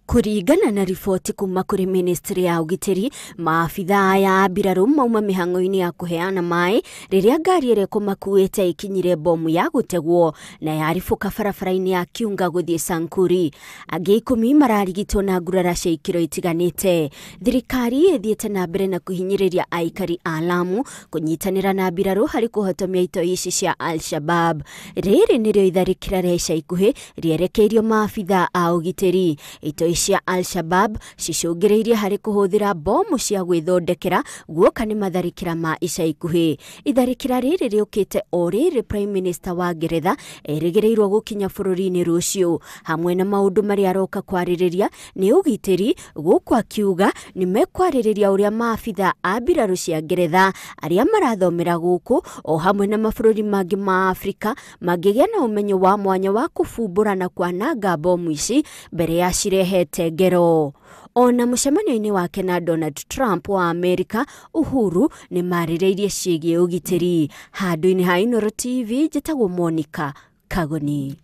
Kũringana na riboti kuma kũrĩ ministry ya ũgitĩri, maabithaa aya a mbirarũ mauma mĩhang'o-inĩ ya kũheana maĩ rĩrĩa ngari ĩrĩa ĩkũmakuĩte ĩkinyire bomu ya gũtegwo na yaribũka barabara-inĩ ya Kiunga gũthiĩ Sankuri. Angĩ 10 mararigitwo na ngurara cia ikĩro itiganĩte. Thirikari ĩthiĩte na mbere na kũhinyĩrĩria aikari a Lamu kũnyitanĩra na mbirarũ harĩ kũhotomia itoi ici cia Al-Shabab. Rĩrĩ nĩrĩo itharĩkĩra rĩa ica ikuhĩ rĩerekeirio maabithaa a ũgitĩri. Itoi cia Al-Shabab cicũngĩrĩirie harĩ kũhũthĩra bomu cia gwĩthondekera guoka nĩ matharĩkĩra ma ica ikuhĩ. Itharĩkĩra rĩrĩ rĩũkĩte o rĩrĩ Prime Minister wa Ngeretha erĩgĩrĩirwo gũkinya bũrũri-inĩ rũciũ. Hamwe na maũndũ marĩa aroka kwarĩrĩria nĩ ũgitĩri, gũkũ akiuga nĩ mekwarĩrĩria ũrĩa maabithaa a mbirarũ cia Ngeretha arĩa marathomera gũkũ o hamwe na mabũrũri mangĩ ma Afrika mangĩgĩa na ũmenyo wa mwanya wa kũbumbũra na kwananga bomu ici mbere ya cirehete ngero. Ona mũcemanio-inĩ wake na Donald Trump wa Amerika, Uhuru nĩ marĩrĩirie ciĩgiĩ ũgitĩri. Handũ-inĩ ha Inooro TV, njĩtagwo Monica Kagoni.